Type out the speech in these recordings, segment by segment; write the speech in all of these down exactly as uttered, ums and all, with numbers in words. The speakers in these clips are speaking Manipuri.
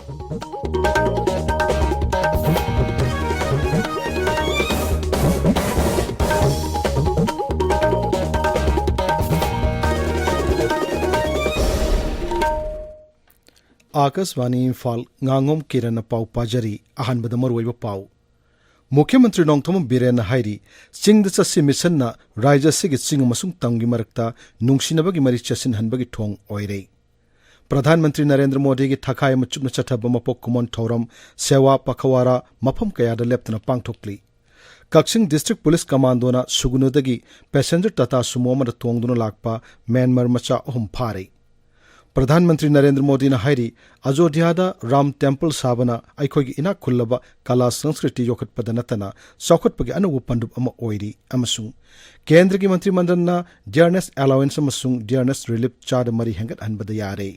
ꯑꯥꯀꯥꯁꯕꯥꯅꯤ ꯏꯝꯐꯥꯜ, ꯉꯥꯉꯣꯝ ꯀꯤꯔꯟꯅ ꯄꯥꯎ ꯄꯥꯖꯔꯤ꯫ ꯑꯍꯥꯟꯕꯗ ꯃꯔꯨꯑꯣꯏꯕ ꯄꯥꯎ꯫ ꯃꯨꯈ꯭ꯌ ꯃꯟꯇ꯭ꯔꯤ ꯅꯣꯡꯊꯣꯝꯕꯝ ꯕꯤꯔꯦꯟꯅ ꯍꯥꯏꯔꯤ, ꯆꯤꯡꯗ ꯆꯠꯁꯤ ꯃꯤꯁꯟꯅ ꯔꯥꯖ꯭ꯌ ꯑꯁꯤꯒꯤ ꯆꯤꯡ ꯑꯃꯁꯨꯡ ꯇꯝꯒꯤ ꯃꯔꯛꯇ ꯅꯨꯡꯁꯤꯅꯕꯒꯤ ꯃꯔꯤ ꯆꯦꯠꯁꯤꯟꯍꯟꯕꯒꯤ ꯊꯣꯡ ꯑꯣꯏꯔꯦ꯫ ꯄ꯭ꯔꯙꯥꯟ ꯃꯟꯇ꯭ꯔꯤ ꯅꯔꯦꯟꯗ꯭ꯔ ꯃꯣꯗꯤꯒꯤ ꯊꯈꯥꯏ ꯑꯃ ꯆꯨꯞꯅ ꯆꯠꯊꯕ ꯃꯄꯣꯛ ꯀꯨꯝꯑꯣꯟ ꯊꯧꯔꯝ ꯁꯦꯋꯥ ꯄꯈꯋꯥꯔꯥ ꯃꯐꯝ ꯀꯌꯥꯗ ꯂꯦꯞꯇꯅ ꯄꯥꯡꯊꯣꯛꯂꯤ꯫ ꯀꯛꯆꯤꯡ ꯗꯤꯁꯇ꯭ꯔꯤꯛ ꯄꯨꯂꯤꯁ ꯀꯃꯥꯟꯗꯣꯅ ꯁꯨꯒꯅꯨꯗꯒꯤ ꯄꯦꯁꯦꯟꯖꯔ ꯇꯥꯇꯥ ꯁꯨꯃꯣ ꯑꯃꯗ ꯇꯣꯡꯗꯨꯅ ꯂꯥꯛꯄ ꯃ꯭ꯌꯥꯟꯃꯥꯔ ꯃꯆꯥ ꯑꯍꯨꯝ ꯐꯥꯔꯦ꯫ ꯄ꯭ꯔꯙꯥꯟ ꯃꯟꯇ꯭ꯔꯤ ꯅꯔꯦꯟꯗ꯭ꯔ ꯃꯣꯗꯤꯅ ꯍꯥꯏꯔꯤ, ꯑꯌꯣꯙ꯭ꯌꯥꯗ ꯔꯥꯝ ꯇꯦꯝꯄꯜ ꯁꯥꯕꯅ ꯑꯩꯈꯣꯏꯒꯤ ꯏꯅꯥꯛ ꯈꯨꯜꯂꯕ ꯀꯂꯥ ꯁꯪꯁꯀ꯭ꯔꯤꯇꯤ ꯌꯣꯛꯈꯠꯄꯗ ꯅꯠꯇꯅ ꯆꯥꯎꯈꯠꯄꯒꯤ ꯑꯅꯧꯕ ꯄꯟꯗꯨꯞ ꯑꯃ ꯑꯣꯏꯔꯤ ꯑꯃꯁꯨꯡ ꯀꯦꯟꯗ꯭ꯔꯒꯤ ꯃꯟꯇ꯭ꯔꯤ ꯃꯟꯗꯜꯅ ꯗꯤꯌꯔꯅꯦꯁ ꯑꯦꯂꯥꯋꯦꯟꯁ ꯑꯃꯁꯨꯡ ꯗꯤꯌꯔꯅꯦꯁ ꯔꯤꯂꯤꯐ ꯆꯥꯗ ꯃꯔꯤ ꯍꯦꯟꯒꯠꯍꯟꯕꯗ ꯌꯥꯔꯦ꯫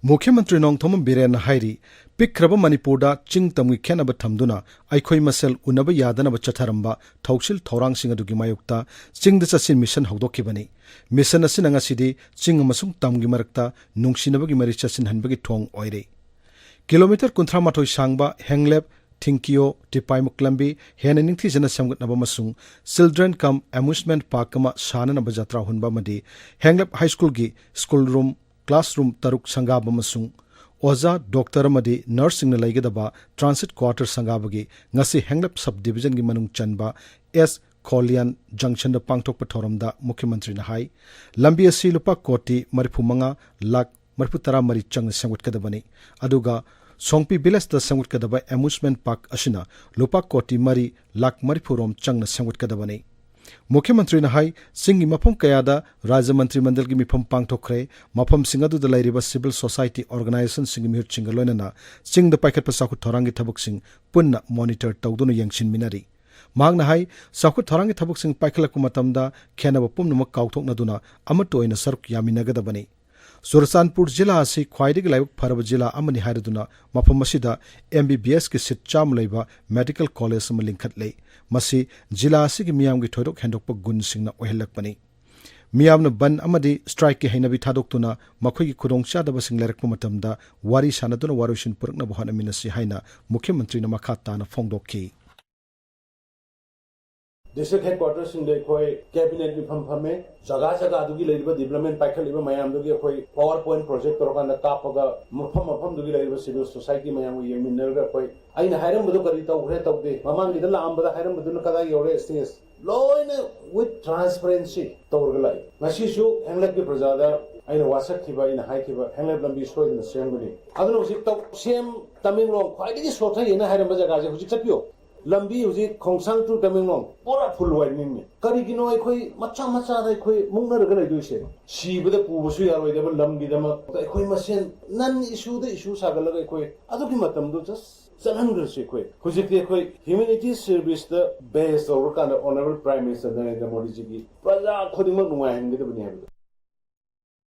ꯃꯨꯈ꯭ꯌ ꯃꯟꯇ꯭ꯔꯤ ꯅꯣꯡꯊꯣꯝꯕꯝ ꯕꯤꯔꯦꯟꯅ ꯍꯥꯏꯔꯤ, ꯄꯤꯛꯈ꯭ꯔꯕ ꯃꯅꯤꯄꯨꯔꯗ ꯆꯤꯡ ꯇꯝꯒꯤ ꯈꯦꯠꯅꯕ ꯊꯝꯗꯨꯅ ꯑꯩꯈꯣꯏ ꯃꯁꯦꯜ ꯎꯅꯕ ꯌꯥꯗꯅꯕ ꯆꯠꯊꯔꯝꯕ ꯊꯧꯁꯤꯜ ꯊꯧꯔꯥꯡꯁꯤꯡ ꯑꯗꯨꯒꯤ ꯃꯥꯌꯣꯛꯇ ꯆꯤꯡꯗ ꯆꯠꯁꯤ ꯃꯤꯁꯟ ꯍꯧꯗꯣꯛꯈꯤꯕꯅꯤ꯫ ꯃꯤꯁꯟ ꯑꯁꯤꯅ ꯉꯁꯤꯗꯤ ꯆꯤꯡ ꯑꯃꯁꯨꯡ ꯇꯝꯒꯤ ꯃꯔꯛꯇ ꯅꯨꯡꯁꯤꯅꯕꯒꯤ ꯃꯔꯤ ꯆꯠꯁꯤꯟꯍꯟꯕꯒꯤ ꯊꯣꯡ ꯑꯣꯏꯔꯦ꯫ ꯀꯤꯂꯣꯃꯤꯇꯔ ꯀꯨꯟꯊ꯭ꯔꯥ ꯃꯥꯊꯣꯏ ꯁꯥꯡꯕ ꯍꯦꯡꯂꯦꯞ ꯊꯤꯡꯀꯤꯌꯣ ꯇꯤꯄꯥꯏꯃꯨꯛ ꯂꯝꯕꯤ ꯍꯦꯟꯅ ꯅꯤꯡꯊꯤꯖꯅ ꯁꯦꯝꯒꯠꯅꯕ ꯑꯃꯁꯨꯡ ꯆꯤꯜꯗ꯭ꯔꯦꯟ ꯀꯝ ꯑꯦꯃ꯭ꯌꯨꯁꯃꯦꯟꯠ ꯄꯥꯔꯛ ꯑꯃ ꯁꯥꯅꯅꯕ ꯖꯇ꯭ꯔꯥ ꯍꯨꯟꯕ ꯑꯃꯗꯤ ꯍꯦꯡꯂꯦꯞ ꯍꯥꯏ ꯁ꯭ꯀꯨꯜꯒꯤ ꯁ꯭ꯀꯨꯜ ꯔꯨꯝ, ꯀ꯭ꯂꯥꯁꯔꯨꯝ ꯇꯔꯨꯛ ꯁꯪꯒꯥꯕ ꯑꯃꯁꯨꯡ ꯑꯣꯖꯥ, ꯗꯣꯛꯇꯔ ꯑꯃꯗꯤ ꯅꯔꯁꯁꯤꯡꯅ ꯂꯩꯒꯗꯕ ꯇ꯭ꯔꯥꯟꯁꯤꯠ ꯀ꯭ꯋꯥꯔꯇꯔ ꯁꯪꯒꯥꯕꯒꯤ ꯉꯁꯤ ꯍꯦꯡꯂꯦꯞ ꯁꯕ ꯗꯤꯕꯤꯖꯟꯒꯤ ꯃꯅꯨꯡ ꯆꯟꯕ ꯑꯦꯁ ꯈꯣꯂꯤꯌꯥꯟ ꯖꯪꯁꯟꯗ ꯄꯥꯡꯊꯣꯛꯄ ꯊꯧꯔꯝꯗ ꯃꯨꯈ꯭ꯌ ꯃꯟꯇ꯭ꯔꯤꯅ ꯍꯥꯏ, ꯂꯝꯕꯤ ꯑꯁꯤ ꯂꯨꯄꯥ ꯀꯣꯇꯤ ꯃꯔꯤꯐꯨ ꯃꯉꯥ ꯂꯥꯈ ꯃꯔꯤꯐꯨ ꯇꯔꯥ ꯃꯔꯤ ꯆꯪꯅ ꯁꯦꯝꯒꯠꯀꯗꯕꯅꯤ꯫ ꯑꯗꯨꯒ ꯁꯣꯡꯄꯤ ꯚꯤꯂꯦꯖꯇ ꯁꯦꯝꯒꯠꯀꯗꯕ ꯑꯦꯃ꯭ꯌꯨꯁꯃꯦꯟꯠ ꯄꯥꯔꯛ ꯑꯁꯤꯅ ꯂꯨꯄꯥ ꯀꯣꯇꯤ ꯃꯔꯤ ꯂꯥꯈ ꯃꯔꯤꯐꯨ ꯔꯣꯝ ꯆꯪꯅ ꯁꯦꯝꯒꯠꯀꯗꯕꯅꯤ꯫ ꯃꯨꯈ꯭ꯌ ꯃꯟꯇ꯭ꯔꯤꯅ ꯍꯥꯏ, ꯆꯤꯡꯒꯤ ꯃꯐꯝ ꯀꯌꯥꯗ ꯔꯥꯖ꯭ꯌ ꯃꯟꯇ꯭ꯔꯤ ꯃꯟꯗꯜꯒꯤ ꯃꯤꯐꯝ ꯄꯥꯡꯊꯣꯛꯈ꯭ꯔꯦ꯫ ꯃꯐꯝꯁꯤꯡ ꯑꯗꯨꯗ ꯂꯩꯔꯤꯕ ꯁꯤꯚꯤꯜ ꯁꯣꯁꯥꯏꯇꯤ ꯑꯣꯔꯒꯅꯥꯏꯖꯦꯁꯟꯁꯤꯡꯒꯤ ꯃꯤꯍꯨꯠꯁꯤꯡꯒ ꯂꯣꯏꯅꯅ ꯆꯤꯡꯗ ꯄꯥꯏꯈꯠꯄ ꯆꯥꯎꯈꯠ ꯊꯧꯔꯥꯡꯒꯤ ꯊꯕꯛꯁꯤꯡ ꯄꯨꯟꯅ ꯃꯣꯅꯤꯇꯔ ꯇꯧꯗꯨꯅ ꯌꯦꯡꯁꯤꯟꯃꯤꯟꯅꯔꯤ꯫ ꯃꯍꯥꯛꯅ ꯍꯥꯏ, ꯆꯥꯎꯈꯠ ꯊꯧꯔꯥꯡꯒꯤ ꯊꯕꯛꯁꯤꯡ ꯄꯥꯏꯈꯠꯂꯛꯄ ꯃꯇꯝꯗ ꯈꯦꯟꯅꯕ ꯄꯨꯝꯅꯃꯛ ꯀꯥꯎꯊꯣꯛꯅꯗꯨꯅ ꯑꯃꯠꯇ ꯑꯣꯏꯅ ꯁꯔꯨꯛ ꯌꯥꯃꯤꯟꯅꯒꯗꯕꯅꯤ꯫ ꯆꯨꯔꯆꯥꯟꯄꯨꯔ ꯖꯤꯂꯥ ꯑꯁꯤ ꯈ꯭ꯋꯥꯏꯗꯒꯤ ꯂꯥꯏꯕꯛ ꯐꯔꯕ ꯖꯤꯂꯥ ꯑꯃꯅꯤ ꯍꯥꯏꯔꯗꯨꯅ ꯃꯐꯝ ꯑꯁꯤꯗ ꯑꯦꯝ ꯕꯤ ꯕꯤ ꯑꯦꯁꯀꯤ ꯁꯤꯠ ꯆꯥꯝꯃ ꯂꯩꯕ ꯃꯦꯗꯤꯀꯦꯜ ꯀꯣꯂꯦꯖ ꯑꯃ ꯂꯤꯡꯈꯠꯂꯦ꯫ ꯃꯁꯤ ꯖꯤꯂꯥ ꯑꯁꯤꯒꯤ ꯃꯤꯌꯥꯝꯒꯤ ꯊꯣꯏꯗꯣꯛ ꯍꯦꯟꯗꯣꯛꯄ ꯒꯨꯟꯁꯤꯡꯅ ꯑꯣꯏꯍꯜꯂꯛꯄꯅꯤ꯫ ꯃꯤꯌꯥꯝꯅ ꯕꯟ ꯑꯃꯗꯤ ꯁ꯭ꯇ꯭ꯔꯥꯏꯛꯀꯤ ꯍꯩꯅꯕꯤ ꯊꯥꯗꯣꯛꯇꯨꯅ ꯃꯈꯣꯏꯒꯤ ꯈꯨꯗꯣꯡꯆꯥꯗꯕꯁꯤꯡ ꯂꯩꯔꯛꯄ ꯃꯇꯝꯗ ꯋꯥꯔꯤ ꯁꯥꯟꯅꯗꯨꯅ ꯋꯥꯔꯣꯏꯁꯤꯟ ꯄꯨꯔꯛꯅꯕ ꯍꯣꯠꯅꯃꯤꯟꯅꯁꯤ ꯍꯥꯏꯅ ꯃꯨꯈ꯭ꯌ ꯃꯟꯇ꯭ꯔꯤꯅ ꯃꯈꯥ ꯇꯥꯅ ꯐꯣꯡꯗꯣꯛꯈꯤ꯫ ꯗꯤꯁꯇ꯭ꯔꯤꯛ ꯍꯦꯗꯀ꯭ꯋꯥꯇꯔꯁꯤꯡꯗ ꯑꯩꯈꯣꯏ ꯀꯦꯕꯤꯅꯦꯠ ꯃꯤꯐꯝ ꯐꯝꯃꯦ꯫ ꯖꯒꯥ ꯖꯒꯥꯗꯨꯒꯤ ꯂꯩꯔꯤꯕ ꯗꯤꯕ꯭ꯂꯞꯃꯦꯟ ꯄꯥꯏꯈꯠꯂꯤꯕ ꯃꯌꯥꯝꯗꯨꯒꯤ ꯑꯩꯈꯣꯏ ꯄꯥꯋꯔ ꯄꯣꯏꯟꯠ ꯄ꯭ꯔꯣꯖꯦꯛ ꯇꯧꯔꯀꯥꯟꯗ ꯀꯥꯞꯄꯒ ꯃꯐꯝ ꯃꯐꯝꯗꯨꯒꯤ ꯂꯩꯔꯤꯕ ꯁꯤꯚꯤꯜ ꯁꯣꯁꯥꯏꯇꯤ ꯃꯌꯥꯝꯒ ꯌꯦꯡꯃꯤꯟꯅꯔꯒ ꯑꯩꯈꯣꯏ ꯑꯩꯅ ꯍꯥꯏꯔꯝꯕꯗꯣ ꯀꯔꯤ ꯇꯧꯈ꯭ꯔꯦ ꯇꯧꯗꯦ, ꯃꯃꯥꯡꯒꯤꯗ ꯂꯥꯛꯑꯝꯕꯗ ꯍꯥꯏꯔꯝꯕꯗꯨꯅ ꯀꯗꯥꯏ ꯌꯧꯔꯦ, ꯁ꯭ꯇꯦꯖ ꯂꯣꯏꯅ ꯋꯤꯠ ꯇ꯭ꯔꯥꯟꯁꯄꯔꯦꯟꯁꯤ ꯇꯧꯔꯒ ꯂꯥꯛꯏ꯫ ꯉꯁꯤꯁꯨ ꯍꯦꯡꯂꯞꯀꯤ ꯄ꯭ꯔꯖꯥꯗ ꯑꯩꯅ ꯋꯥꯁꯛꯈꯤꯕ, ꯑꯩꯅ ꯍꯥꯏꯈꯤꯕ ꯍꯦꯡꯂꯞ ꯂꯝꯕꯤ ꯁꯣꯏꯗꯅ ꯁꯦꯝꯒꯅꯤ꯫ ꯑꯗꯨꯅ ꯍꯧꯖꯤꯛ ꯇꯧ-, ꯁꯦꯝ ꯇꯃꯦꯡꯂꯣꯡ ꯈ꯭ꯋꯥꯏꯗꯒꯤ ꯁꯣꯊꯩꯌꯦꯅ ꯍꯥꯏꯔꯝꯕ ꯖꯒꯥꯁꯦ ꯍꯧꯖꯤꯛ ꯆꯠꯄꯤꯌꯣ꯫ ꯂꯝꯕꯤ ꯍꯧꯖꯤꯛ ꯈꯣꯡꯁꯥꯡ to ꯇꯃꯦꯡꯂꯣꯡ ꯄꯨꯔꯥ ꯐꯨꯜ ꯋꯥꯏꯗꯅꯤꯡꯅꯤ꯫ ꯀꯔꯤꯒꯤꯅꯣ ꯑꯩꯈꯣꯏ ꯃꯆꯥ ꯃꯆꯥꯗ ꯑꯩꯈꯣꯏ ꯃꯨꯛꯅꯔꯒ ꯂꯩꯗꯣꯏꯁꯦ? ꯁꯤꯕꯗ ꯄꯨꯕꯁꯨ ꯌꯥꯔꯣꯏꯗꯕ ꯂꯝꯒꯤꯗꯃꯛꯇ ꯑꯩꯈꯣꯏ ꯃꯁꯦꯟ ꯅꯟ ꯏꯁꯨꯗ ꯏꯁꯨ ꯁꯥꯒꯠꯂꯒ ꯑꯩꯈꯣꯏ ꯑꯗꯨꯒꯤ ꯃꯇꯝꯗꯣ ꯖꯁ ꯆꯠꯍꯟꯈ꯭ꯔꯁꯤ꯫ ꯑꯩꯈꯣꯏ ꯍꯧꯖꯤꯛꯇꯤ ꯑꯩꯈꯣꯏ ꯍ꯭ꯌꯨꯃꯦꯅꯤꯇꯤ ꯁꯔꯚꯤꯁꯇ ꯕꯦꯁ ꯇꯧꯔꯀꯥꯟꯗ ꯑꯣꯅꯔꯦꯕꯜ ꯄ꯭ꯔꯥꯏꯝ ꯃꯤꯅꯤꯁꯇꯔ ꯅꯔꯦꯟꯗ꯭ꯔ ꯃꯣꯗꯤꯖꯤꯒꯤ ꯄ꯭ꯔꯖꯥ ꯈꯨꯗꯤꯡꯃꯛ ꯅꯨꯡꯉꯥꯏꯍꯟꯒꯗꯕꯅꯤ ꯍꯥꯏꯕꯗꯣ꯫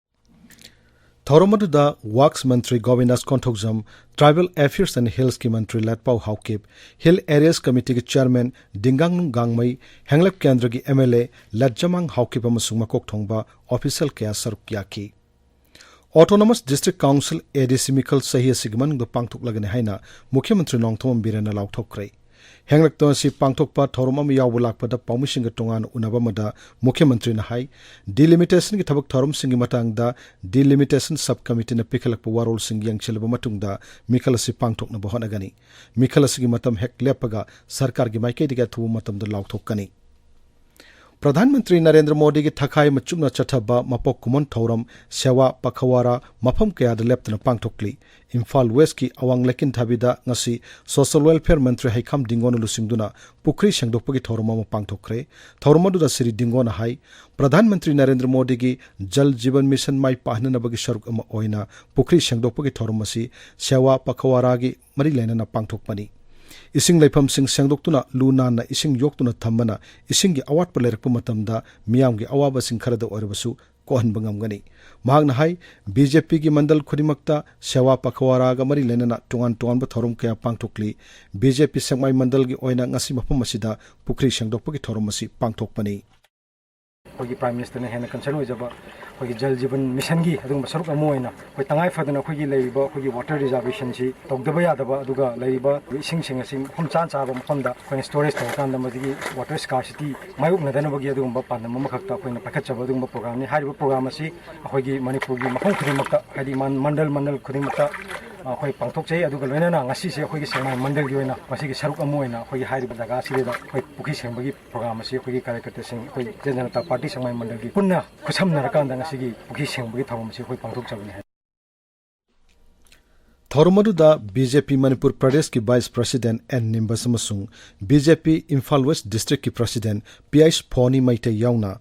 ꯊꯧꯔꯝ ꯑꯗꯨꯗ wax Mantri ꯒꯣꯕꯤꯟꯗꯥꯁ Konthoujam, tribal affairs and ꯍꯤꯜꯁꯀꯤ ꯃꯟꯇ꯭ꯔꯤ ꯂꯠꯄꯥꯎ ꯍꯥꯎꯀꯤꯞ, ꯍꯤꯜ ꯑꯦꯔꯤꯌꯥꯁ ꯀꯃꯤꯇꯤꯒꯤ ꯆꯤꯌꯔꯃꯦꯟ ꯗꯤꯡꯒꯥꯡꯅꯨꯡ ꯒꯥꯡꯃꯩ, ꯍꯦꯡꯂꯞ ꯀꯦꯟꯗ꯭ꯔꯒꯤ ꯑꯦꯝ ꯑꯦꯜ ꯑꯦ ꯂꯠꯖꯃꯥꯡ ꯍꯥꯎꯀꯤꯞ ꯑꯃꯁꯨꯡ ꯃꯀꯣꯛ ꯊꯣꯡꯕ ꯑꯣꯐꯤꯁꯤꯌꯦꯜ ꯀꯌꯥ ꯁꯔꯨꯛ ꯌꯥꯈꯤ꯫ ꯑꯣꯇꯣꯅꯣꯃꯁ ꯗꯤꯁꯇ꯭ꯔꯤꯛ ꯀꯥꯎꯟꯁꯤꯜ, ꯑꯦ ꯗꯤ ꯁꯤ, ꯃꯤꯈꯜ ꯆꯍꯤ ꯑꯁꯤꯒꯤ ꯃꯅꯨꯡꯗ ꯄꯥꯡꯊꯣꯛꯂꯒꯅꯤ ꯍꯥꯏꯅ ꯃꯨꯈ꯭ꯌ ꯃꯟꯇ꯭ꯔꯤ ꯅꯣꯡꯊꯣꯝꯕꯝ ꯕꯤꯔꯦꯟꯅ ꯂꯥꯎꯊꯣꯛꯈ꯭ꯔꯦ꯫ ꯍꯦꯡꯂꯛꯇ ꯑꯁꯤ ꯄꯥꯡꯊꯣꯛꯄ ꯊꯧꯔꯝ ꯑꯃ ꯌꯥꯎꯕ ꯂꯥꯛꯄꯗ ꯄꯥꯎꯃꯤꯁꯤꯡꯒ ꯇꯣꯉꯥꯟꯅ ꯎꯅꯕ ꯑꯃꯗ ꯃꯨꯈ꯭ꯌ ꯃꯟꯇ꯭ꯔꯤꯅ ꯍꯥꯏ, ꯗꯤꯂꯤꯃꯤꯇꯦꯁꯟꯒꯤ ꯊꯕꯛ ꯊꯧꯔꯝꯁꯤꯡꯒꯤ ꯃꯇꯥꯡꯗ ꯗꯤꯂꯤꯃꯤꯇꯦꯁꯟ ꯁꯕ ꯀꯃꯤꯇꯤꯅ ꯄꯤꯈꯠꯂꯛꯄ ꯋꯥꯔꯣꯜꯁꯤꯡ ꯌꯦꯡꯁꯤꯜꯂꯕ ꯃꯇꯨꯡꯗ ꯃꯤꯈꯜ ꯑꯁꯤ ꯄꯥꯡꯊꯣꯛꯅꯕ ꯍꯣꯠꯅꯒꯅꯤ꯫ ꯃꯤꯈꯜ ꯑꯁꯤꯒꯤ ꯃꯇꯝ ꯍꯦꯛ ꯂꯦꯞꯄꯒ ꯁꯔꯀꯥꯔꯒꯤ ꯃꯥꯏꯀꯩꯗꯒꯤ ꯑꯊꯨꯕ ꯃꯇꯝꯗ ꯂꯥꯎꯊꯣꯛꯀꯅꯤ꯫ ꯄ꯭ꯔꯙꯥꯟ ꯃꯟꯇ꯭ꯔꯤ ꯅꯔꯦꯟꯗ꯭ꯔ ꯃꯣꯗꯤꯒꯤ ꯊꯈꯥꯏ ꯑꯃ ꯆꯨꯞꯅ ꯆꯠꯊꯕ ꯃꯄꯣꯛ ꯀꯨꯝꯑꯣꯟ ꯊꯧꯔꯝ ꯁꯦꯋꯥ ꯄꯈꯋꯥꯔꯥ ꯃꯐꯝ ꯀꯌꯥꯗ ꯂꯦꯞꯇꯅ ꯄꯥꯡꯊꯣꯛꯂꯤ꯫ ꯏꯝꯐꯥꯜ ꯋꯦꯁꯀꯤ ꯑꯋꯥꯡ ꯂꯩꯀꯤꯟꯊꯥꯕꯤꯗ ꯉꯁꯤ ꯁꯣꯁꯤꯌꯦꯜ ꯋꯦꯜꯐꯤꯌꯔ ꯃꯟꯇ꯭ꯔꯤ ꯍꯩꯈꯥꯝ ꯗꯤꯡꯒꯣꯅ ꯂꯨꯆꯤꯡꯗꯨꯅ ꯄꯨꯈ꯭ꯔꯤ ꯁꯦꯡꯗꯣꯛꯄꯒꯤ ꯊꯧꯔꯝ ꯑꯃ ꯄꯥꯡꯊꯣꯛꯈ꯭ꯔꯦ꯫ ꯊꯧꯔꯝ ꯑꯗꯨꯗ ꯁ꯭ꯔꯤ ꯗꯤꯡꯒꯣꯅ ꯍꯥꯏ, ꯄ꯭ꯔꯙꯥꯟ ꯃꯟꯇ꯭ꯔꯤ ꯅꯔꯦꯟꯗ꯭ꯔ ꯃꯣꯗꯤꯒꯤ ꯖꯜ ꯖꯤꯕꯟ ꯃꯤꯁꯟ ꯃꯥꯏ ꯄꯥꯛꯍꯟꯅꯕꯒꯤ ꯁꯔꯨꯛ ꯑꯃ ꯑꯣꯏꯅ ꯄꯨꯈ꯭ꯔꯤ ꯁꯦꯡꯗꯣꯛꯄꯒꯤ ꯊꯧꯔꯝ ꯑꯁꯤ ꯁꯦꯋꯥ ꯄꯈꯋꯥꯔꯥꯒꯤ ꯃꯔꯤ ꯂꯩꯅꯅ ꯄꯥꯡꯊꯣꯛꯄꯅꯤ꯫ ꯏꯁꯤꯡ ꯂꯩꯐꯝꯁꯤꯡ ꯁꯦꯡꯗꯣꯛꯇꯨꯅ ꯂꯨ ꯅꯥꯟꯅ ꯏꯁꯤꯡ ꯌꯣꯛꯇꯨꯅ ꯊꯝꯕꯅ ꯏꯁꯤꯡꯒꯤ ꯑꯋꯥꯠꯄ ꯂꯩꯔꯛꯄ ꯃꯇꯝꯗ ꯃꯤꯌꯥꯝꯒꯤ ꯑꯋꯥꯕꯁꯤꯡ ꯈꯔꯗ ꯑꯣꯏꯔꯕꯁꯨ ꯀꯣꯛꯍꯟꯕ ꯉꯝꯒꯅꯤ꯫ ꯃꯍꯥꯛꯅ ꯍꯥꯏ, ꯕꯤ ꯖꯦ ꯄꯤꯒꯤ ꯃꯟꯗꯜ ꯈꯨꯗꯤꯡꯃꯛꯇ ꯁꯦꯋꯥ ꯄꯈꯋꯥꯔꯥꯒ ꯃꯔꯤ ꯂꯩꯅꯅ ꯇꯣꯉꯥꯟ ꯇꯣꯉꯥꯟꯕ ꯊꯧꯔꯝ ꯀꯌꯥ ꯄꯥꯡꯊꯣꯛꯂꯤ꯫ ꯕꯤ ꯖꯦ ꯄꯤ ꯁꯦꯛꯃꯥꯏ ꯃꯟꯗꯜꯒꯤ ꯑꯣꯏꯅ ꯉꯁꯤ ꯃꯐꯝ ꯑꯁꯤꯗ ꯄꯨꯈ꯭ꯔꯤ ꯁꯦꯡꯗꯣꯛꯄꯒꯤ ꯊꯧꯔꯝ ꯑꯁꯤ ꯄꯥꯡꯊꯣꯛꯄꯅꯤ꯫ ꯑꯩꯈꯣꯏꯒꯤ Prime Minister ꯅ ꯍꯦꯟꯅ concern ꯑꯣꯏꯖꯕ ꯑꯩꯈꯣꯏꯒꯤ ꯖꯜ ꯖꯤꯕꯟ mission ꯒꯤ ꯑꯗꯨꯒꯨꯝꯕ ꯁꯔꯨꯛ ꯑꯃ ꯑꯣꯏꯅ ꯑꯩꯈꯣꯏ ꯇꯉꯥꯏ ꯐꯗꯅ ꯑꯩꯈꯣꯏꯒꯤ ꯂꯩꯔꯤꯕ ꯑꯩꯈꯣꯏꯒꯤ water reservation ꯁꯤ ꯇꯧꯗꯕ ꯌꯥꯗꯕ, ꯑꯗꯨꯒ ꯂꯩꯔꯤꯕ ꯏꯁꯤꯡꯁꯤꯡ ꯑꯁꯤ ꯃꯐꯝ ꯆꯥ ꯆꯥꯕ ꯃꯐꯝꯗ ꯑꯩꯈꯣꯏꯅ storage ꯇꯧꯔꯀꯥꯟꯗ ꯃꯁꯤꯒꯤ water scarcity ꯃꯥꯌꯣꯛꯅꯗꯅꯕꯒꯤ ꯑꯗꯨꯒꯨꯝꯕ ꯄꯥꯟꯗꯝ ꯑꯃꯈꯛꯇ ꯑꯩꯈꯣꯏꯅ ꯄꯥꯏꯈꯠꯆꯕ ꯑꯗꯨꯒꯨꯝꯕ program ꯅꯤ꯫ ꯍꯥꯏꯔꯤꯕ program ꯑꯁꯤ ꯑꯩꯈꯣꯏꯒꯤ ꯃꯅꯤꯄꯨꯔꯒꯤ ꯃꯐꯝ ꯈꯨꯗꯤꯡꯃꯛꯇ, ꯍꯥꯏꯗꯤ ꯃꯟ-, ꯃꯟꯗꯜ, ꯃꯟꯗꯜ ꯈꯨꯗꯤꯡꯃꯛꯇ ꯑꯩꯈꯣꯏ ꯄꯥꯡꯊꯣꯛꯆꯩ꯫ ꯑꯗꯨꯒ ꯂꯣꯏꯅꯅ ꯉꯁꯤꯁꯦ ꯑꯩꯈꯣꯏꯒꯤ ꯁꯦꯛꯃꯥꯏ ꯃꯟꯗꯜꯒꯤ ꯑꯣꯏꯅ ꯃꯁꯤꯒꯤ ꯁꯔꯨꯛ ꯑꯃ ꯑꯣꯏꯅ ꯑꯩꯈꯣꯏꯒꯤ ꯍꯥꯏꯔꯤꯕ ꯖꯒꯥ ꯑꯁꯤꯗ ꯑꯩꯈꯣꯏ ꯄꯨꯈ꯭ꯔꯤ ꯁꯦꯡꯕꯒꯤ program ꯑꯁꯤ ꯑꯩꯈꯣꯏꯒꯤ ꯀꯥꯔꯌꯀꯔꯇꯥꯁꯤꯡ, ꯑꯩꯈꯣꯏ ꯖꯟ ꯖꯅꯇꯥ ꯄꯥꯔꯇꯤ ꯁꯦꯛꯃꯥꯏ ꯃꯟꯗꯜꯒꯤ ꯄꯨꯟꯅ ꯈꯨꯠꯁꯝꯅꯔꯀꯥꯟꯗ ꯉꯁꯤꯒꯤ ꯄꯨꯈ꯭ꯔꯤ ꯁꯦꯡꯕꯒꯤ ꯊꯧꯔꯝ ꯑꯁꯤ ꯑꯩꯈꯣꯏ ꯄꯥꯡꯊꯣꯛꯆꯕꯅꯤ ꯍꯥꯏ꯫ ꯊꯧꯔꯝ ꯑꯗꯨꯗ ꯕꯤ ꯖꯦ ꯄꯤ ꯃꯅꯤꯄꯨꯔ ꯄ꯭ꯔꯗꯦꯁꯀꯤ Vice President ꯑꯦꯟ ꯅꯤꯝꯕꯁ ꯑꯃꯁꯨꯡ ꯕꯤ ꯖꯦ ꯄꯤ ꯏꯝꯐꯥꯜ West District ꯀꯤ President ꯄꯤ ꯑꯩꯆ ꯐꯣꯅꯤ ꯃꯩꯇꯩ ꯌꯥꯎꯅ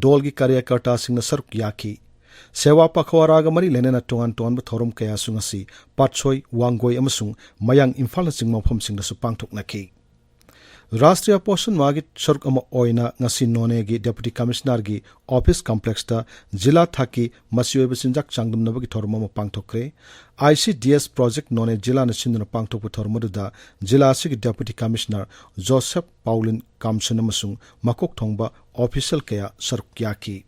ꯗꯣꯜꯒꯤ ꯀꯥꯔꯌꯀꯔꯇꯥꯁꯤꯡꯅ ꯁꯔꯨꯛ ꯌꯥꯈꯤ꯫ ꯁꯦꯋꯥ ꯄꯈꯋꯥꯔꯥꯒ ꯃꯔꯤ ꯂꯩꯅꯅ ꯇꯣꯉꯥꯟ ꯇꯣꯉꯥꯟꯕ ꯊꯧꯔꯝ ꯀꯌꯥꯁꯨ ꯉꯁꯤ ꯄꯥꯠꯁꯣꯏ, ꯋꯥꯡꯒꯣꯏ ꯑꯃꯁꯨꯡ ꯃꯌꯥꯡ ꯏꯝꯐꯥꯜꯅꯆꯤꯡꯕ ꯃꯐꯝꯁꯤꯡꯗꯁꯨ ꯄꯥꯡꯊꯣꯛꯅꯈꯤ꯫ ꯔꯥꯁꯇ꯭ꯔꯤꯌꯥ ꯄꯣꯁꯟ ꯃꯥꯍꯒꯤ ꯁꯔꯨꯛ ꯑꯃ ꯑꯣꯏꯅ ꯉꯁꯤ ꯅꯣꯅꯦꯒꯤ Deputy Commissioner ꯒꯤ office complex ꯇ ꯖꯤꯂꯥ ꯊꯥꯛꯀꯤ ꯃꯆꯤ ꯑꯣꯏꯕ ꯆꯤꯟꯖꯥꯛ ꯆꯥꯡꯗꯝꯅꯕꯒꯤ ꯊꯧꯔꯝ ꯑꯃ ꯄꯥꯡꯊꯣꯛꯈ꯭ꯔꯦ꯫ I C D S Project ꯅꯣꯅꯦ ꯖꯤꯂꯥꯅ ꯁꯤꯟꯗꯨꯅ ꯄꯥꯡꯊꯣꯛꯄ ꯊꯧꯔꯝ ꯑꯗꯨꯗ ꯖꯤꯂꯥ ꯑꯁꯤꯒꯤ Deputy Commissioner ꯖꯣꯁꯦꯐ ꯄꯥꯎꯂꯤꯟ ꯀꯥꯝꯁꯟ ꯑꯃꯁꯨꯡ ꯃꯀꯣꯛ ꯊꯣꯡꯕ official ꯀꯌꯥ ꯁꯔꯨꯛ ꯌꯥꯈꯤ꯫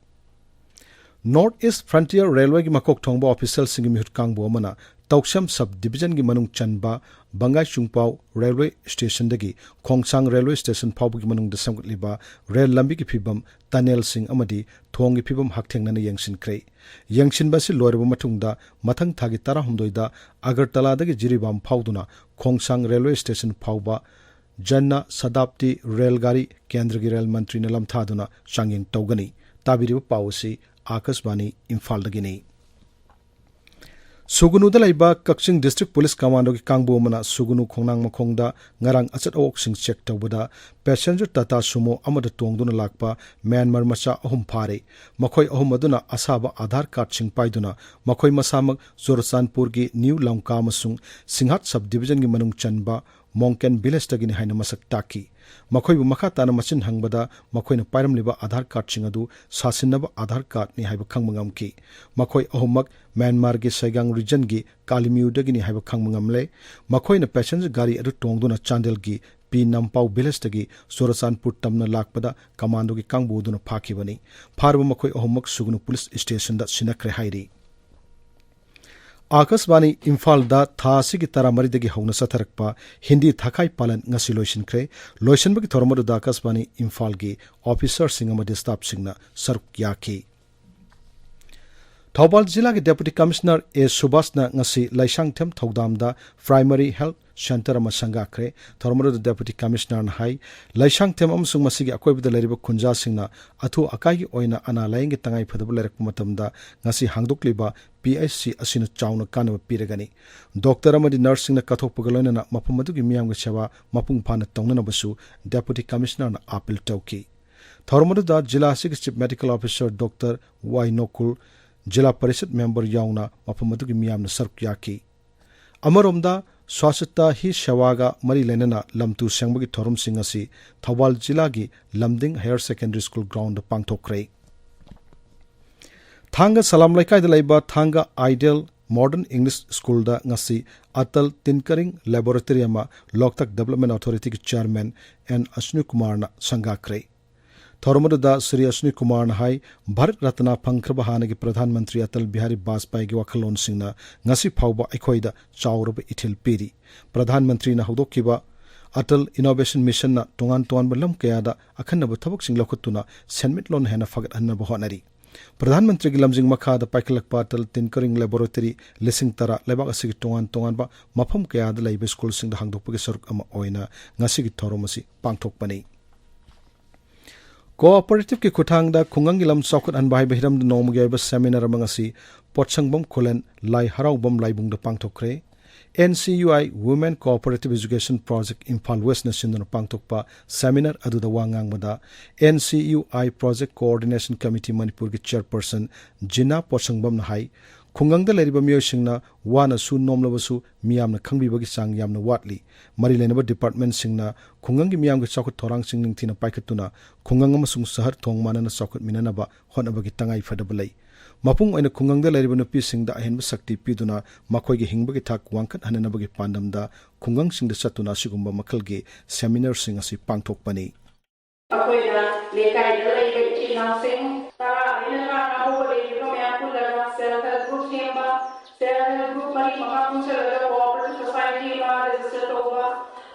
North East Frontier Railway ꯒꯤ ꯃꯀꯣꯛ ꯊꯣꯡꯕ official ꯁꯤꯡꯒꯤ ꯃꯤꯍꯨꯠ ꯀꯥꯡꯕꯨ ꯑꯃꯅ ꯇꯧꯁꯦꯝ sub division ꯒꯤ ꯃꯅꯨꯡ ꯆꯟꯕ ꯕꯪꯒꯥꯏ ꯆꯨꯡꯄꯥꯎ railway station ꯗꯒꯤ ꯈꯣꯡꯁꯥꯡ railway station ꯐꯥꯎꯕꯒꯤ ꯃꯅꯨꯡꯗ ꯁꯦꯝꯒꯠꯂꯤꯕ ꯔꯦꯜ ꯂꯝꯕꯤꯒꯤ ꯐꯤꯕꯝ, tunnel ꯁꯤꯡ ꯑꯃꯗꯤ ꯊꯣꯡꯒꯤ ꯐꯤꯕꯝ ꯍꯛꯊꯦꯡꯅꯅ ꯌꯦꯡꯁꯤꯟꯈ꯭ꯔꯦ꯫ ꯌꯦꯡꯁꯤꯟꯕ ꯑꯁꯤ ꯂꯣꯏꯔꯕ ꯃꯇꯨꯡꯗ ꯃꯊꯪ ꯊꯥꯒꯤ ꯇꯔꯥꯍꯨꯝꯗꯣꯏꯗ ꯑꯒꯔꯇꯂꯥꯗꯒꯤ ꯖꯤꯔꯤꯕꯥꯝ ꯐꯥꯎꯗꯨꯅ ꯈꯣꯡꯁꯥꯡ railway station ꯐꯥꯎꯕ ꯖꯟꯅ ꯁꯇꯥꯕꯗꯤ ꯔꯦꯜ ꯒꯥꯔꯤ ꯀꯦꯟꯗ꯭ꯔꯒꯤ ꯔꯦꯜ ꯃꯟꯇ꯭ꯔꯤꯅ ꯂꯝꯊꯥꯗꯨꯅ ꯆꯥꯡꯌꯦꯡ ꯇꯧꯒꯅꯤ꯫ ꯇꯥꯕꯤꯔꯤꯕ ꯄꯥꯎ ꯑꯁꯤ ꯑꯥꯀꯥꯁꯕꯥꯅꯤ ꯏꯝꯐꯥꯜꯗꯒꯤꯅꯤ꯫ ꯁꯨꯒꯨꯅꯨꯗ ꯂꯩꯕ ꯀꯛꯆꯤꯡ District Police Commando ꯒꯤ ꯀꯥꯡꯕꯨ ꯑꯃꯅ ꯁꯨꯒꯨꯅꯨ ꯈꯣꯡꯅꯥꯡ ꯃꯈꯣꯡꯗ ꯉꯔꯥꯡ ꯑꯆꯠ ꯑꯋꯣꯛꯁꯤꯡ check ꯇꯧꯕꯗ passenger Tata Sumo ꯑꯃꯗ ꯇꯣꯡꯗꯨꯅ ꯂꯥꯛꯄ ꯃ꯭ꯌꯥꯟꯃꯥꯔ ꯃꯆꯥ ꯑꯍꯨꯝ ꯐꯥꯔꯦ꯫ ꯃꯈꯣꯏ ꯑꯍꯨꯝ ꯑꯗꯨꯅ ꯑꯁꯥꯕ ꯑꯥꯙꯥꯔ card ꯁꯤꯡ ꯄꯥꯏꯗꯨꯅ ꯃꯈꯣꯏ ꯃꯁꯥꯃꯛ ꯆꯨꯔꯆꯥꯟꯄꯨꯔꯒꯤ ꯅ꯭ꯌꯨ ꯂꯝꯀꯥ ꯑꯃꯁꯨꯡ ꯁꯤꯡꯍꯥꯠ sub division ꯒꯤ ꯃꯅꯨꯡ ꯆꯟꯕ ꯃꯣꯡꯀꯦꯟ village ꯇꯒꯤꯅꯤ ꯍꯥꯏꯅ ꯃꯁꯛ ꯇꯥꯛꯈꯤ꯫ ꯃꯈꯣꯏꯕꯨ ꯃꯈꯥ ꯇꯥꯅ ꯃꯆꯤꯟ ꯍꯪꯕꯗ ꯃꯈꯣꯏꯅ ꯄꯥꯏꯔꯝꯂꯤꯕ ꯑꯥꯙꯥꯔ ꯀꯥꯔꯗꯁꯤꯡ ꯑꯗꯨ ꯁꯥꯁꯤꯟꯅꯕ ꯑꯥꯙꯥꯔ ꯀꯥꯔꯗꯅꯤ ꯍꯥꯏꯕ ꯈꯪꯕ ꯉꯝꯈꯤ꯫ ꯃꯈꯣꯏ ꯑꯍꯨꯝꯃꯛ ꯃ꯭ꯌꯥꯟꯃꯥꯔꯒꯤ ꯁꯩꯒꯥꯡ ꯔꯤꯖꯟꯒꯤ ꯀꯥꯂꯤꯃꯤꯌꯨꯗꯒꯤꯅꯤ ꯍꯥꯏꯕ ꯈꯪꯕ ꯉꯝꯂꯦ꯫ ꯃꯈꯣꯏꯅ ꯄꯦꯁꯦꯟꯖꯔ ꯒꯥꯔꯤ ꯑꯗꯨ ꯇꯣꯡꯗꯨꯅ ꯆꯥꯟꯗꯦꯜꯒꯤ ꯄꯤ ꯅꯝꯄꯥꯎ ꯚꯤꯂꯦꯖꯇꯒꯤ ꯆꯨꯔꯆꯥꯟꯄꯨꯔ ꯇꯝꯅ ꯂꯥꯛꯄꯗ ꯀꯃꯥꯟꯗꯣꯒꯤ ꯀꯥꯡꯕꯨ ꯑꯗꯨꯅ ꯐꯥꯈꯤꯕꯅꯤ꯫ ꯐꯥꯔꯕ ꯃꯈꯣꯏ ꯑꯍꯨꯝꯃꯛ ꯁꯨꯒꯅꯨ ꯄꯨꯂꯤꯁ ꯁ꯭ꯇꯦꯁꯟꯗ ꯁꯤꯟꯅꯈ꯭ꯔꯦ ꯍꯥꯏꯔꯤ꯫ ꯑꯥꯀꯥꯁꯕꯥꯅꯤ ꯏꯝꯐꯥꯜꯗ ꯊꯥ ꯑꯁꯤꯒꯤ ꯇꯔꯥꯃꯔꯤꯗꯒꯤ ꯍꯧꯅ ꯆꯠꯊꯔꯛꯄ ꯍꯤꯟꯗꯤ ꯊꯥꯈꯥꯏ ꯄꯥꯂꯟ ꯉꯁꯤ ꯂꯣꯏꯁꯤꯟꯈ꯭ꯔꯦ꯫ ꯂꯣꯏꯁꯤꯟꯕꯒꯤ ꯊꯧꯔꯝ ꯑꯗꯨꯗ ꯑꯥꯀꯥꯁꯕꯥꯅꯤ ꯏꯝꯐꯥꯜꯒꯤ ꯑꯣꯐꯤꯁꯔꯁꯤꯡ ꯑꯃꯗꯤ ꯁ꯭ꯇꯥꯐꯁꯤꯡꯅ ꯁꯔꯨꯛ ꯌꯥꯈꯤ꯫ ꯊꯧꯕꯥꯜ ꯖꯤꯂꯥꯒꯤ ꯗꯦꯄꯨꯇꯤ ꯀꯃꯤꯁꯅꯔ ꯑꯦ ꯁꯨꯕꯥꯁꯅ ꯉꯁꯤ ꯂꯩꯁꯥꯡꯊꯦꯝ ꯊꯧꯗꯥꯝꯗ ꯄ꯭ꯔꯥꯏꯃꯔꯤ ꯍꯦꯜꯊ ꯁꯦꯟꯇꯔ ꯑꯃ ꯁꯪꯒꯥꯈ꯭ꯔꯦ꯫ ꯊꯧꯔꯝ ꯑꯗꯨꯗ ꯗꯦꯄꯨꯇꯤ ꯀꯃꯤꯁꯅꯔꯅ ꯍꯥꯏ, ꯂꯩꯁꯥꯡꯊꯦꯝ ꯑꯃꯁꯨꯡ ꯃꯁꯤꯒꯤ ꯑꯀꯣꯏꯕꯗ ꯂꯩꯔꯤꯕ ꯈꯨꯟꯖꯥꯁꯤꯡꯅ ꯑꯊꯨ ꯑꯀꯥꯏꯒꯤ ꯑꯣꯏꯅ ꯑꯅꯥ ꯂꯥꯌꯦꯡꯒꯤ ꯇꯉꯥꯏ ꯐꯗꯕ ꯂꯩꯔꯛꯄ ꯃꯇꯝꯗ ꯉꯁꯤ ꯍꯥꯡꯗꯣꯛꯂꯤꯕ ꯄꯤ ꯑꯩꯆ ꯁꯤ ꯑꯁꯤꯅ ꯆꯥꯎꯅ ꯀꯥꯟꯅꯕ ꯄꯤꯔꯒꯅꯤ꯫ ꯗꯣꯛꯇꯔ ꯑꯃꯗꯤ ꯅꯔꯁꯁꯤꯡꯅ ꯀꯠꯊꯣꯛꯄꯒ ꯂꯣꯏꯅꯅ ꯃꯐꯝ ꯑꯗꯨꯒꯤ ꯃꯤꯌꯥꯝꯒꯤ ꯁꯦꯕꯥ ꯃꯄꯨꯡ ꯐꯥꯅ ꯇꯧꯅꯅꯕꯁꯨ ꯗꯦꯄꯨꯇꯤ ꯀꯃꯤꯁꯅꯔꯅ ꯑꯥꯄꯤꯜ ꯇꯧꯈꯤ꯫ ꯊꯧꯔꯝ ꯑꯗꯨꯗ ꯖꯤꯂꯥ ꯑꯁꯤꯒꯤ ꯆꯤꯐ ꯃꯦꯗꯤꯀꯦꯜ ꯑꯣꯐꯤꯁꯔ ꯗꯣꯛꯇꯔ ꯋꯥꯏ ꯅꯣꯀꯨꯜ, ꯖꯤꯂꯥ ꯄꯔꯤꯁꯠ ꯃꯦꯝꯕꯔ ꯌꯥꯎꯅ ꯃꯐꯝ ꯑꯗꯨꯒꯤ ꯃꯤꯌꯥꯝꯅ ꯁꯔꯨꯛ ꯌꯥꯈꯤ꯫ ꯑꯃꯔꯣꯝꯗ, ꯁ꯭ꯋꯥꯁꯤꯇ ꯍꯤ ꯁꯦꯋꯥꯒ ꯃꯔꯤ ꯂꯩꯅꯅ ꯂꯝꯇꯨ ꯁꯦꯡꯕꯒꯤ ꯊꯧꯔꯝꯁꯤꯡ ꯑꯁꯤ ꯊꯧꯕꯥꯜ ꯖꯤꯂꯥꯒꯤ ꯂꯝꯗꯤꯡ ꯍꯥꯌꯔ ꯁꯦꯀꯦꯟꯗꯔꯤ ꯁ꯭ꯀꯨꯜ ꯒ꯭ꯔꯥꯎꯟꯗ ꯄꯥꯡꯊꯣꯛꯈ꯭ꯔꯦ꯫ ꯊꯥꯡꯒ ꯁꯂꯥꯝ ꯂꯩꯀꯥꯏꯗ ꯂꯩꯕ ꯊꯥꯡꯒ ꯑꯥꯏꯗꯤꯌꯦꯜ ꯃꯣꯗꯔꯟ ꯏꯪꯂꯤꯁ ꯁ꯭ꯀꯨꯜꯗ ꯉꯁꯤ ꯑꯇꯜ ꯇꯤꯟꯀꯔꯤꯡ ꯂꯦꯕꯣꯔꯦꯇꯔꯤ ꯑꯃ ꯂꯣꯛꯇꯥꯛ ꯗꯦꯕꯂꯞꯃꯦꯟ ꯑꯣꯊꯣꯔꯤꯇꯤꯒꯤ ꯆꯤꯌꯥꯔꯃꯦꯟ ꯑꯦꯟ ꯑꯁꯅꯤ ꯀꯨꯃꯥꯔꯅ ꯁꯪꯒꯥꯈ꯭ꯔꯦ꯫ ꯊꯧꯔꯝ ꯑꯗꯨꯗ ꯁ꯭ꯔꯤ ꯑꯁꯅꯤ ꯀꯨꯃꯥꯔꯅ ꯍꯥꯏ, ꯚꯥꯔꯠ ꯔꯠꯅꯥ ꯐꯪꯈ꯭ꯔꯕ ꯍꯥꯟꯅꯒꯤ ꯄ꯭ꯔꯙꯥꯟ ꯃꯟꯇ꯭ꯔꯤ ꯑꯇꯜ ꯕꯤꯍꯥꯔꯤ ꯕꯥꯖꯄꯥꯏꯒꯤ ꯋꯥꯈꯜꯂꯣꯟꯁꯤꯡꯅ ꯉꯁꯤ ꯐꯥꯎꯕ ꯑꯩꯈꯣꯏꯗ ꯆꯥꯎꯔꯕ ꯏꯊꯤꯜ ꯄꯤꯔꯤ꯫ ꯄ꯭ꯔꯙꯥꯟ ꯃꯟꯇ꯭ꯔꯤꯅ ꯍꯧꯗꯣꯛꯈꯤꯕ ꯑꯇꯜ ꯏꯅꯣꯚꯦꯁꯟ ꯃꯤꯁꯟꯅ ꯇꯣꯉꯥꯟ ꯇꯣꯉꯥꯟꯕ ꯂꯝ ꯀꯌꯥꯗ ꯑꯈꯟꯅꯕ ꯊꯕꯛꯁꯤꯡ ꯂꯧꯈꯠꯇꯨꯅ ꯁꯦꯟꯃꯤꯠꯂꯣꯟ ꯍꯦꯟꯅ ꯐꯒꯠꯍꯟꯅꯕ ꯍꯣꯠꯅꯔꯤ꯫ ꯄ꯭ꯔꯙꯥꯟ ꯃꯟꯇ꯭ꯔꯤꯒꯤ ꯂꯝꯖꯤꯡ ꯃꯈꯥꯗ ꯄꯥꯏꯈꯠꯂꯛꯄ ꯑꯇꯜ ꯇꯤꯟꯀꯔꯤꯡ ꯂꯦꯕꯣꯔꯦꯇꯔꯤ ꯂꯤꯁꯤꯡ ꯇꯔꯥ ꯂꯩꯕꯥꯛ ꯑꯁꯤꯒꯤ ꯇꯣꯉꯥꯟ ꯇꯣꯉꯥꯟꯕ ꯃꯐꯝ ꯀꯌꯥꯗ ꯂꯩꯕ ꯁ꯭ꯀꯨꯜꯁꯤꯡꯗ ꯍꯥꯡꯗꯣꯛꯄꯒꯤ ꯁꯔꯨꯛ ꯑꯃ ꯑꯣꯏꯅ ꯉꯁꯤꯒꯤ ꯊꯧꯔꯝ ꯑꯁꯤ ꯄꯥꯡꯊꯣꯛꯄꯅꯤ꯫ ꯀꯣꯑꯣꯄꯔꯦꯇꯤꯚꯀꯤ ꯈꯨꯠꯊꯥꯡꯗ ꯈꯨꯡꯒꯪꯒꯤ ꯂꯝ ꯆꯥꯎꯈꯠꯍꯟꯕ ꯍꯥꯏꯕ ꯍꯤꯔꯝꯗ ꯅꯣꯡꯃꯒꯤ ꯑꯣꯏꯕ ꯁꯦꯃꯤꯅꯥꯔ ꯑꯃ ꯉꯁꯤ ꯄꯣꯠꯁꯪꯕꯝ ꯈꯨꯂꯦꯟ ꯂꯥꯏ ꯍꯔꯥꯎꯕꯝ ꯂꯥꯏꯕꯨꯡꯗ ꯄꯥꯡꯊꯣꯛꯈ꯭ꯔꯦ꯫ N C U I Women Cooperative Education Project Imphal ꯋꯦꯁꯅ ꯁꯤꯟꯗꯨꯅ ꯄꯥꯡꯊꯣꯛꯄ ꯁꯦꯃꯤꯅꯥꯔ ꯑꯗꯨꯗ ꯋꯥ ꯉꯥꯡꯕꯗ N C U I Project Coordination Committee ꯃꯅꯤꯄꯨꯔꯒꯤ ꯆꯤꯌꯔꯄꯔꯁꯟ ꯖꯤꯅꯥ ꯄꯣꯠꯁꯪꯕꯝꯅ ꯍꯥꯏ, ꯈꯨꯡꯒꯪꯗ ꯂꯩꯔꯤꯕ ꯃꯤꯑꯣꯏꯁꯤꯡꯅ ꯋꯥꯅꯁꯨ ꯅꯣꯝꯂꯕꯁꯨ ꯃꯤꯌꯥꯝꯅ ꯈꯪꯕꯤꯕꯒꯤ ꯆꯥꯡ ꯌꯥꯝꯅ ꯋꯥꯠꯂꯤ꯫ ꯃꯔꯤ ꯂꯩꯅꯕ ꯗꯤꯄꯥꯔꯠꯃꯦꯟꯠꯁꯤꯡꯅ ꯈꯨꯡꯒꯪꯒꯤ ꯃꯤꯌꯥꯝꯒꯤ ꯆꯥꯎꯈꯠ ꯊꯧꯔꯥꯡꯁꯤꯡ ꯅꯤꯡꯊꯤꯅ ꯄꯥꯏꯈꯠꯇꯨꯅ ꯈꯨꯡꯒꯪ ꯑꯃꯁꯨꯡ ꯁꯍꯔ ꯊꯣꯡ ꯃꯥꯟꯅꯅ ꯆꯥꯎꯈꯠꯃꯤꯟꯅꯅꯕ ꯍꯣꯠꯅꯕꯒꯤ ꯇꯉꯥꯏ ꯐꯗꯕ ꯂꯩ꯫ ꯃꯄꯨꯡ ꯑꯣꯏꯅ ꯈꯨꯡꯒꯪꯗ ꯂꯩꯔꯤꯕ ꯅꯨꯄꯤꯁꯤꯡꯗ ꯑꯍꯦꯟꯕ ꯁꯛꯇꯤ ꯄꯤꯗꯨꯅ ꯃꯈꯣꯏꯒꯤ ꯍꯤꯡꯕꯒꯤ ꯊꯥꯛ ꯋꯥꯡꯈꯠꯍꯟꯅꯕꯒꯤ ꯄꯥꯟꯗꯝꯗ ꯈꯨꯡꯒꯪꯁꯤꯡꯗ ꯆꯠꯇꯨꯅ ꯑꯁꯤꯒꯨꯝꯕ ꯃꯈꯜꯒꯤ ꯁꯦꯃꯤꯅꯥꯔꯁꯤꯡ ꯑꯁꯤ ꯄꯥꯡꯊꯣꯛꯄꯅꯤ꯫ ꯑꯩꯈꯣꯏꯅ ꯂꯩꯀꯥꯏꯗ ꯂꯩꯕ ꯏꯆꯤꯜ ꯏꯅꯥꯎꯁꯤꯡ ꯇꯔꯥꯗꯒꯤꯅ ꯇꯔꯥꯃꯉꯥ ꯐꯥꯎꯕ ꯂꯩꯔꯤꯕ ꯃꯌꯥꯝ ꯄꯨꯜꯂꯒ self help group ꯁꯦꯝꯕ, self help group ꯃꯔꯤ ꯃꯉꯥ ꯄꯨꯟꯁꯤꯜꯂꯒ cooperative society ꯑꯃ register ꯇꯧꯕ,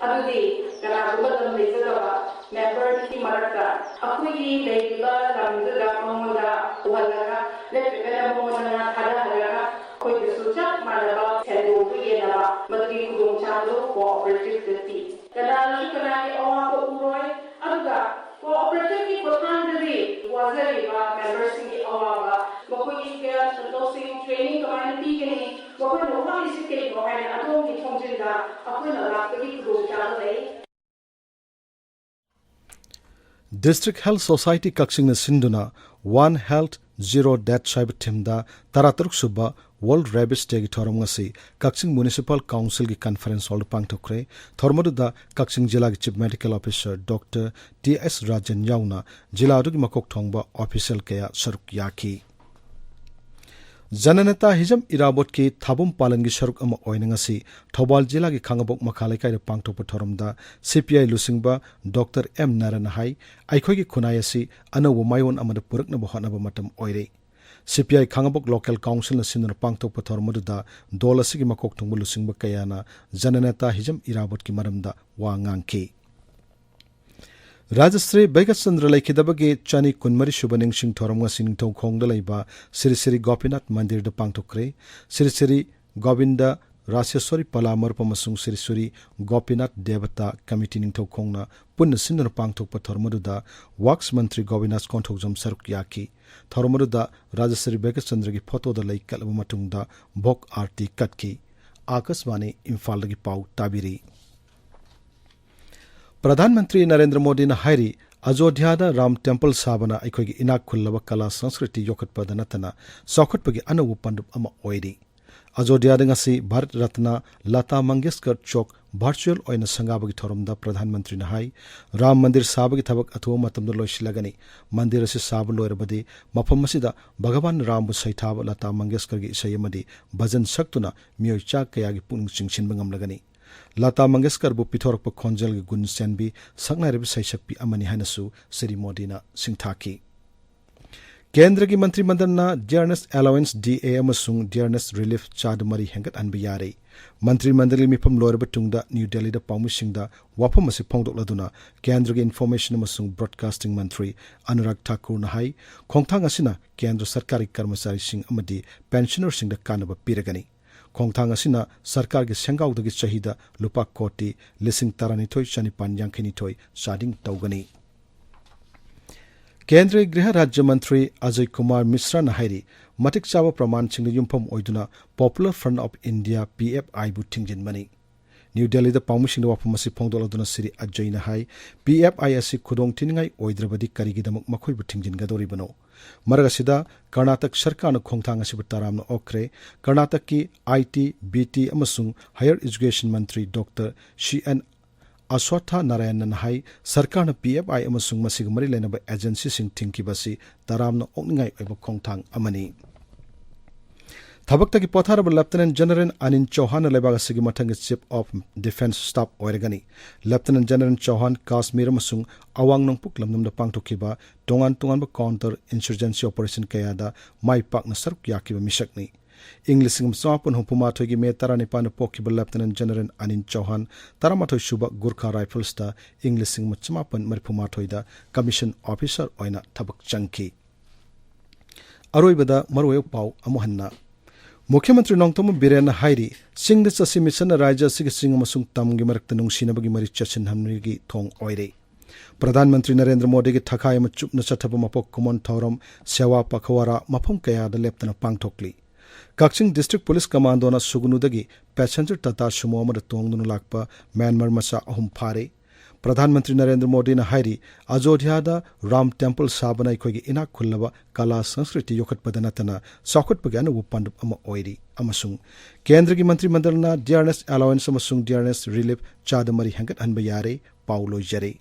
ꯑꯗꯨꯗꯤ ꯀꯅꯥꯒꯨꯝꯕ ꯂꯝ ꯂꯩꯖꯗꯕ memberꯒꯤ ꯃꯔꯛꯇ ꯑꯩꯈꯣꯏꯒꯤ ꯂꯩꯔꯤꯕ ꯂꯝꯗꯨꯗ ꯃꯉꯣꯟꯗ ꯎꯍꯜꯂꯒ ꯅꯠꯇ꯭ꯔꯒꯅ ꯃꯉꯣꯟꯗ ꯉꯥ ꯊꯥꯗꯍꯜꯂꯒ ꯑꯩꯈꯣꯏꯗꯁꯨ ꯆꯞ ꯃꯥꯟꯅꯕ ꯁꯦꯟꯗꯣꯡꯗꯨ ꯌꯦꯟꯅꯕ, ꯃꯗꯨꯒꯤ ꯈꯨꯗꯣꯡꯆꯥꯕꯗꯨ cooperativeꯗ ꯄꯤ꯫ ꯀꯅꯥꯅꯁꯨ ꯀꯅꯥꯒꯤ ꯑꯋꯥꯕ ꯎꯔꯣꯏ꯫ ꯑꯗꯨꯒ cooperativeꯀꯤ ꯈꯨꯠꯊꯥꯡꯗꯗꯤ ꯋꯥꯖꯔꯤꯕ memberꯁꯤꯡꯒꯤ ꯑꯋꯥꯕ, ꯃꯈꯣꯏꯒꯤ care centreꯁꯤꯡ training ꯀꯃꯥꯏꯅ ꯄꯤꯒꯅꯤ, ꯃꯈꯣꯏꯅ ꯋꯥꯔꯤꯁꯤ ꯀꯩꯅꯣ ꯍꯥꯏꯅ ꯑꯗꯣꯝꯒꯤ ꯊꯣꯡꯖꯤꯟꯗ ꯑꯩꯈꯣꯏꯅ ꯂꯥꯛꯄꯒꯤ ꯈꯨꯗꯣꯡꯆꯥꯕ ꯂꯩ꯫ District Health Society ꯀꯛꯆꯤꯡꯅ ꯁꯤꯟꯗꯨꯅ One Health Zero Death ꯍꯥꯏꯕ themeꯗ ꯇꯔꯥꯇꯔꯨꯛ ꯁꯨꯕ World Rabies Dayꯒꯤ ꯊꯧꯔꯝ ꯉꯁꯤ ꯀꯛꯆꯤꯡ Municipal Councilꯒꯤ conference hallꯗ ꯄꯥꯡꯊꯣꯛꯈ꯭ꯔꯦ꯫ ꯊꯧꯔꯝ ꯑꯗꯨꯗ ꯀꯛꯆꯤꯡ ꯖꯤꯂꯥꯒꯤ Chief Medical Officer Doctor T S Rajan ꯌꯥꯎꯅ ꯖꯤꯂꯥ ꯑꯗꯨꯒꯤ ꯃꯀꯣꯛ ꯊꯣꯡꯕ official ꯀꯌꯥ ꯁꯔꯨꯛ ꯌꯥꯈꯤ꯫ ꯖꯅꯅꯦꯇꯥ ꯍꯤꯖꯝ ꯏꯔꯥꯕꯣꯠꯀꯤ ꯊꯥꯕꯨꯝ ꯄꯥꯂꯟꯒꯤ ꯁꯔꯨꯛ ꯑꯃ ꯑꯣꯏꯅ ꯉꯁꯤ ꯊꯧꯕꯥꯜ ꯖꯤꯂꯥꯒꯤ ꯈꯥꯉꯕꯣꯛ ꯃꯈꯥ ꯂꯩꯀꯥꯏꯗ ꯄꯥꯡꯊꯣꯛꯄ ꯊꯧꯔꯝꯗ ꯁꯤ ꯄꯤ ꯑꯥꯏ ꯂꯨꯆꯤꯡꯕ ꯗꯣꯛꯇꯔ ꯑꯦꯝ ꯅꯥꯔꯥꯅ ꯍꯥꯏ, ꯑꯩꯈꯣꯏꯒꯤ ꯈꯨꯟꯅꯥꯏ ꯑꯁꯤ ꯑꯅꯧꯕ ꯃꯥꯏꯑꯣꯟ ꯑꯃꯗ ꯄꯨꯔꯛꯅꯕ ꯍꯣꯠꯅꯕ ꯃꯇꯝ ꯑꯣꯏꯔꯦ꯫ ꯁꯤ ꯄꯤ ꯑꯥꯏ ꯈꯥꯉꯕꯣꯛ Local Councilꯅ ꯁꯤꯟꯗꯨꯅ ꯄꯥꯡꯊꯣꯛꯄ ꯊꯧꯔꯝ ꯑꯗꯨꯗ ꯗꯣꯜ ꯑꯁꯤꯒꯤ ꯃꯀꯣꯛ ꯊꯣꯡꯕ ꯂꯨꯆꯤꯡꯕ ꯀꯌꯥꯅ ꯖꯅꯅꯦꯇꯥ ꯍꯤꯖꯝ ꯏꯔꯥꯕꯣꯠꯀꯤ ꯃꯔꯝꯗ ꯋꯥ ꯉꯥꯡꯈꯤ꯫ ꯔꯥꯖꯁ꯭ꯔꯤ ꯚꯩꯒꯆꯟꯗ꯭ꯔ ꯂꯩꯈꯤꯗꯕꯒꯤ ꯆꯅꯤ ꯀꯨꯟꯃꯔꯤ ꯁꯨꯕ ꯅꯤꯡꯁꯤꯡ ꯊꯧꯔꯝ ꯉꯁꯤ ꯅꯤꯡꯊꯧꯈꯣꯡꯗ ꯂꯩꯕ ꯁ꯭ꯔꯤ ꯁ꯭ꯔꯤ ꯒꯣꯄꯤꯅꯥꯊ ꯃꯟꯗꯤꯔꯗ ꯄꯥꯡꯊꯣꯛꯈ꯭ꯔꯦ꯫ ꯁ꯭ꯔꯤ ꯁ꯭ꯔꯤ ꯒꯣꯕꯤꯟꯗ ꯔꯥꯁꯦꯁ꯭ꯋꯔꯤ ꯄꯂꯥ ꯃꯔꯨꯞ ꯑꯃꯁꯨꯡ ꯁ꯭ꯔꯤ ꯁ꯭ꯔꯤ ꯒꯣꯄꯤꯅꯥꯊ ꯗꯦꯕꯇꯥ ꯀꯃꯤꯇꯤ ꯅꯤꯡꯊꯧꯈꯣꯡꯅ ꯄꯨꯟꯅ ꯁꯤꯟꯗꯨꯅ ꯄꯥꯡꯊꯣꯛꯄ ꯊꯧꯔꯝ ꯑꯗꯨꯗ ꯋꯥꯛꯁ ꯃꯟꯇ꯭ꯔꯤ ꯒꯣꯕꯤꯟꯗꯥꯁ ꯀꯣꯟꯊꯧꯖꯝ ꯁꯔꯨꯛ ꯌꯥꯈꯤ꯫ ꯊꯧꯔꯝ ꯑꯗꯨꯗ ꯔꯥꯖꯁ꯭ꯔꯤ ꯚꯩꯒꯆꯟꯗ꯭ꯔꯒꯤ ꯐꯣꯇꯣꯗ ꯂꯩ ꯀꯠꯂꯕ ꯃꯇꯨꯡꯗ ꯚꯣꯛ ꯑꯥꯔꯇꯤ ꯀꯠꯈꯤ꯫ ꯑꯥꯀꯥꯁꯕꯥꯅꯤ ꯏꯝꯐꯥꯜꯗꯒꯤ ꯄꯥꯎ ꯇꯥꯕꯤꯔꯤ꯫ ꯄ꯭ꯔꯙꯥꯟ ꯃꯟꯇ꯭ꯔꯤ ꯅꯔꯦꯟꯗ꯭ꯔ ꯃꯣꯗꯤꯅ ꯍꯥꯏꯔꯤ, ꯑꯖꯣꯙ꯭ꯌꯥꯗ ꯔꯥꯝ ꯇꯦꯝꯄꯜ ꯁꯥꯕꯅ ꯑꯩꯈꯣꯏꯒꯤ ꯏꯅꯥꯛ ꯈꯨꯜꯂꯕ ꯀꯂꯥ ꯁꯪꯁꯀ꯭ꯔꯤꯇꯤ ꯌꯣꯛꯈꯠꯄꯗ ꯅꯠꯇꯅ ꯆꯥꯎꯈꯠꯄꯒꯤ ꯑꯅꯧꯕ ꯄꯟꯗꯨꯞ ꯑꯃ ꯑꯣꯏꯔꯤ꯫ ꯑꯖꯣꯙ꯭ꯌꯥꯗ ꯉꯁꯤ ꯚꯥꯔꯠ ꯔꯠꯅ ꯂꯇꯥ ꯃꯪꯒꯦꯁꯀꯔ ꯆꯣꯛ ꯚꯔꯆꯨꯑꯦꯜ ꯑꯣꯏꯅ ꯁꯪꯒꯥꯕꯒꯤ ꯊꯧꯔꯝꯗ ꯄ꯭ꯔꯙꯥꯟ ꯃꯟꯇ꯭ꯔꯤꯅ ꯍꯥꯏ, ꯔꯥꯝ ꯃꯟꯗꯤꯔ ꯁꯥꯕꯒꯤ ꯊꯕꯛ ꯑꯊꯨꯕ ꯃꯇꯝꯗ ꯂꯣꯏꯁꯤꯜꯂꯒꯅꯤ꯫ ꯃꯟꯗꯤꯔ ꯑꯁꯤ ꯁꯥꯕ ꯂꯣꯏꯔꯕꯗꯤ ꯃꯐꯝ ꯑꯁꯤꯗ ꯚꯒꯋꯥꯟ ꯔꯥꯝꯕꯨ ꯁꯩꯊꯥꯕ ꯂꯇꯥ ꯃꯪꯒꯦꯁꯀꯔꯒꯤ ꯏꯁꯩ ꯑꯃꯗꯤ ꯚꯖꯟ ꯁꯛꯇꯨꯅ ꯃꯤꯑꯣꯏ ꯆꯥ ꯀꯌꯥꯒꯤ ꯄꯨꯛꯅꯤꯡ ꯆꯤꯡꯁꯤꯟꯕ ꯉꯝꯂꯒꯅꯤ꯫ ꯂꯇꯥ ꯃꯪꯒꯦꯁꯀꯔꯕꯨ ꯄꯤꯊꯣꯔꯛꯄ ꯈꯣꯟꯖꯦꯜꯒꯤ ꯒꯨꯟ ꯆꯦꯟꯕꯤ ꯁꯛꯅꯥꯏꯔꯕ ꯏꯁꯩꯁꯛꯄꯤ ꯑꯃꯅꯤ ꯍꯥꯏꯅꯁꯨ ꯁ꯭ꯔꯤ ꯃꯣꯗꯤꯅ ꯁꯤꯡꯊꯥꯈꯤ꯫ ꯀꯦꯟꯗ꯭ꯔꯒꯤ ꯃꯟꯇ꯭ꯔꯤ ꯃꯟꯗꯜꯅ ꯗꯤꯌꯔꯅꯦꯁ ꯑꯦꯂꯥꯋꯦꯟꯁ, ꯗꯤ ꯑꯦ, ꯑꯃꯁꯨꯡ ꯗꯤꯌꯔꯅꯦꯁ ꯔꯤꯂꯤꯐ ꯆꯥꯗ ꯃꯔꯤ ꯍꯦꯟꯒꯠꯍꯟꯕ ꯌꯥꯔꯦ꯫ ꯃꯟꯇ꯭ꯔꯤ ꯃꯟꯗꯜꯒꯤ ꯃꯤꯐꯝ ꯂꯣꯏꯔꯕ ꯇꯨꯡꯗ ꯅ꯭ꯌꯨ ꯗꯦꯜꯂꯤꯗ ꯄꯥꯎꯃꯤꯁꯤꯡꯗ ꯋꯥꯐꯝ ꯑꯁꯤ ꯐꯣꯡꯗꯣꯛꯂꯗꯨꯅ ꯀꯦꯟꯗ꯭ꯔꯒꯤ ꯏꯟꯐꯣꯔꯃꯦꯁꯟ ꯑꯃꯁꯨꯡ ꯕ꯭ꯔꯣꯗꯀꯥꯁꯇꯤꯡ ꯃꯟꯇ꯭ꯔꯤ ꯑꯅꯨꯔꯥꯒ ꯊꯥꯀꯨꯔꯅ ꯍꯥꯏ, ꯈꯣꯡꯊꯥꯡ ꯑꯁꯤꯅ ꯀꯦꯟꯗ꯭ꯔ ꯁꯔꯀꯥꯔꯒꯤ ꯀꯔꯃꯆꯥꯔꯤꯁꯤꯡ ꯑꯃꯗꯤ ꯄꯦꯟꯁꯅꯔꯁꯤꯡꯗ ꯀꯥꯟꯅꯕ ꯄꯤꯔꯒꯅꯤ꯫ ꯈꯣꯡꯊꯥꯡ ꯑꯁꯤꯅ ꯁꯔꯀꯥꯔꯒꯤ ꯁꯦꯟꯒꯥꯎꯗꯒꯤ ꯆꯍꯤꯗ ꯂꯨꯄꯥ ꯀꯣꯇꯤ ꯂꯤꯁꯤꯡ ꯇꯔꯥꯅꯤꯊꯣꯏ ꯆꯅꯤꯄꯥꯟ ꯌꯥꯡꯈꯩꯅꯤꯊꯣꯏ ꯆꯥꯗꯤꯡ ꯇꯧꯒꯅꯤ꯫ ꯀꯦꯟꯗ꯭ꯔꯒꯤ ꯒ꯭ꯔꯤꯍ ꯔꯥꯖ꯭ꯌ ꯃꯟꯇ꯭ꯔꯤ ꯑꯖꯌ ꯀꯨꯃꯥꯔ ꯃꯤꯁ꯭ꯔꯥꯅ ꯍꯥꯏꯔꯤ, ꯃꯇꯤꯛ ꯆꯥꯕ ꯄ꯭ꯔꯃꯥꯟꯁꯤꯡꯗ ꯌꯨꯝꯐꯝ ꯑꯣꯏꯗꯨꯅ Popular Front of India, P F ꯑꯥꯏꯕꯨ ꯊꯤꯡꯖꯤꯟꯕꯅꯤ꯫ ꯅ꯭ꯌꯨ ꯗꯦꯜꯂꯤꯗ ꯄꯥꯎꯃꯤꯁꯤꯡꯗ ꯋꯥꯐꯝ ꯑꯁꯤ ꯐꯣꯡꯗꯣꯛꯂꯗꯨꯅ ꯁ꯭ꯔꯤ ꯑꯖꯌꯅ ꯍꯥꯏ, ꯄꯤ ꯑꯦꯐ ꯑꯥꯏ ꯑꯁꯤ ꯈꯨꯗꯣꯡ ꯊꯤꯅꯤꯡꯉꯥꯏ ꯑꯣꯏꯗ꯭ꯔꯕꯗꯤ ꯀꯔꯤꯒꯤꯗꯃꯛ ꯃꯈꯣꯏꯕꯨ ꯊꯤꯡꯖꯤꯟꯒꯗꯧꯔꯤꯕꯅꯣ? ꯃꯔꯛ ꯑꯁꯤꯗ ꯀꯔꯅꯥꯇꯛ ꯁꯔꯀꯥꯔꯅ ꯈꯣꯡꯊꯥꯡ ꯑꯁꯤꯕꯨ ꯇꯔꯥꯝꯅ ꯑꯣꯛꯈ꯭ꯔꯦ꯫ ꯀꯔꯅꯥꯇꯛꯀꯤ ꯑꯥꯏ ꯇꯤ, ꯕꯤ ꯇꯤ ꯑꯃꯁꯨꯡ ꯍꯥꯌꯔ ꯑꯦꯖꯨꯀꯦꯁꯟ ꯃꯟꯇ꯭ꯔꯤ ꯗꯣꯛꯇꯔ ꯁꯤ ꯑꯦꯟ ꯑꯁ꯭ꯋꯠꯊ ꯅꯥꯔꯥꯌꯟꯅ ꯍꯥꯏ, ꯁꯔꯀꯥꯔꯅ ꯄꯤ ꯑꯦꯐ ꯑꯥꯏ ꯑꯃꯁꯨꯡ ꯃꯁꯤꯒ ꯃꯔꯤ ꯂꯩꯅꯕ ꯑꯦꯖꯦꯟꯁꯤꯁꯤꯡ ꯊꯤꯡꯈꯤꯕ ꯑꯁꯤ ꯇꯔꯥꯝꯅ ꯑꯣꯛꯅꯤꯡꯉꯥꯏ ꯑꯣꯏꯕ ꯈꯣꯡꯊꯥꯡ ꯑꯃꯅꯤ꯫ ꯊꯕꯛꯇꯒꯤ ꯄꯣꯊꯥꯔꯕ ꯂꯦꯐꯇꯤꯅꯦꯟ ꯖꯦꯅꯔꯦꯜ ꯑꯅꯤꯜ ꯆꯧꯍꯥꯟꯅ ꯂꯩꯕꯥꯛ ꯑꯁꯤꯒꯤ ꯃꯊꯪꯒꯤ ꯆꯤꯐ ꯑꯣꯐ ꯗꯤꯐꯦꯟꯁ ꯁ꯭ꯇꯥꯐ ꯑꯣꯏꯔꯒꯅꯤ꯫ ꯂꯦꯐꯇꯤꯅꯦꯟ ꯖꯦꯅꯔꯦꯜ ꯆꯧꯍꯥꯟ ꯀꯥꯁꯃꯤꯔ ꯑꯃꯁꯨꯡ ꯑꯋꯥꯡ ꯅꯣꯡꯄꯣꯛ ꯂꯝꯗꯝꯗ ꯄꯥꯡꯊꯣꯛꯈꯤꯕ ꯇꯣꯉꯥꯟ ꯇꯣꯉꯥꯟꯕ ꯀꯥꯎꯟꯇꯔ ꯏꯟꯁꯔꯖꯦꯟꯁꯤ ꯑꯣꯄꯔꯦꯁꯟ ꯀꯌꯥꯗ ꯃꯥꯏ ꯄꯥꯛꯅ ꯁꯔꯨꯛ ꯌꯥꯈꯤꯕ ꯃꯤꯁꯛꯅꯤ꯫ ꯏꯪ ꯂꯤꯁꯤꯡ ꯑꯃ ꯆꯃꯥꯄꯟ ꯍꯨꯝꯐꯨ ꯃꯥꯊꯣꯏꯒꯤ ꯃꯦ ꯇꯔꯥꯅꯤꯄꯥꯟꯗ ꯄꯣꯛꯈꯤꯕ ꯂꯦꯐꯇꯤꯅꯦꯟ ꯖꯦꯅꯔꯦꯜ ꯑꯅꯤꯜ ꯆꯧꯍꯥꯟ ꯇꯔꯥꯃꯥꯊꯣꯏ ꯁꯨꯕ ꯒꯨꯔꯈꯥ ꯔꯥꯏꯐꯜꯁꯇ ꯏꯪ ꯂꯤꯁꯤꯡ ꯑꯃ ꯆꯃꯥꯄꯟ ꯃꯔꯤꯐꯨ ꯃꯥꯊꯣꯏꯗ ꯀꯃꯤꯁꯟ ꯑꯣꯐꯤꯁꯔ ꯑꯣꯏꯅ ꯊꯕꯛ ꯆꯪꯈꯤ꯫ ꯑꯔꯣꯏꯕꯗ ꯃꯔꯨꯑꯣꯏꯕ ꯄꯥꯎ ꯑꯃꯨꯛ ꯍꯟꯅ꯫ ꯃꯨꯈ꯭ꯌ ꯃꯟꯇ꯭ꯔꯤ ꯅꯣꯡꯊꯣꯝꯕꯝ ꯕꯤꯔꯦꯟꯅ ꯍꯥꯏꯔꯤ, ꯆꯤꯡꯗ ꯆꯠꯁꯤ ꯃꯤꯁꯟꯅ ꯔꯥꯖ꯭ꯌ ꯑꯁꯤꯒꯤ ꯆꯤꯡ ꯑꯃꯁꯨꯡ ꯇꯝꯒꯤ ꯃꯔꯛꯇ ꯅꯨꯡꯁꯤꯅꯕꯒꯤ ꯃꯔꯤ ꯆꯦꯠꯁꯤꯟꯍꯟꯕꯒꯤ ꯊꯣꯡ ꯑꯣꯏꯔꯦ꯫ ꯄ꯭ꯔꯙꯥꯟ ꯃꯟꯇ꯭ꯔꯤ ꯅꯔꯦꯟꯗ꯭ꯔ ꯃꯣꯗꯤꯒꯤ ꯊꯈꯥꯏ ꯑꯃ ꯆꯨꯞꯅ ꯆꯠꯊꯕ ꯃꯄꯣꯛ ꯀꯨꯝꯑꯣꯟ ꯊꯧꯔꯝ ꯁꯦꯋꯥ ꯄꯈꯋꯥꯔꯥ ꯃꯐꯝ ꯀꯌꯥꯗ ꯂꯦꯞꯇꯅ ꯄꯥꯡꯊꯣꯛꯂꯤ꯫ ꯀꯛꯆꯤꯡ ꯗꯤꯁꯇ꯭ꯔꯤꯛ ꯄꯨꯂꯤꯁ ꯀꯃꯥꯟꯗꯣꯅ ꯁꯨꯒꯅꯨꯗꯒꯤ ꯄꯦꯁꯦꯟꯖꯔ ꯇꯥꯇꯥ ꯁꯨꯃꯣ ꯑꯃꯗ ꯇꯣꯡꯗꯨꯅ ꯂꯥꯛꯄ ꯃ꯭ꯌꯥꯟꯃꯥꯔ ꯃꯆꯥ ꯑꯍꯨꯝ ꯐꯥꯔꯦ꯫ ꯄ꯭ꯔꯙꯥꯟ ꯃꯟꯇ꯭ꯔꯤ ꯅꯔꯦꯟꯗ꯭ꯔ ꯃꯣꯗꯤꯅ ꯍꯥꯏꯔꯤ, ꯑꯖꯣꯙ꯭ꯌꯥꯗ ꯔꯥꯝ ꯇꯦꯝꯄꯜ ꯁꯥꯕꯅ ꯑꯩꯈꯣꯏꯒꯤ ꯏꯅꯥꯛ ꯈꯨꯜꯂꯕ ꯀꯂꯥ ꯁꯪꯁꯀ꯭ꯔꯤꯇꯤ ꯌꯣꯛꯈꯠꯄꯗ ꯅꯠꯇꯅ ꯆꯥꯎꯈꯠꯄꯒꯤ ꯑꯅꯧꯕ ꯄꯥꯟꯗꯨꯞ ꯑꯃ ꯑꯣꯏꯔꯤ꯫ ꯑꯃꯁꯨꯡ ꯀꯦꯟꯗ꯭ꯔꯒꯤ ꯃꯟꯇ꯭ꯔꯤ ꯃꯟꯗꯜꯅ ꯗꯤꯌꯔꯅꯦꯁ ꯑꯦꯂꯥꯋꯦꯟꯁ ꯑꯃꯁꯨꯡ ꯗꯤꯌꯔꯅꯦꯁ ꯔꯤꯂꯤꯐ ꯆꯥꯗ ꯃꯔꯤ ꯍꯦꯟꯒꯠꯍꯟꯕ ꯌꯥꯔꯦ꯫ ꯄꯥꯎ ꯂꯣꯏꯖꯔꯦ꯫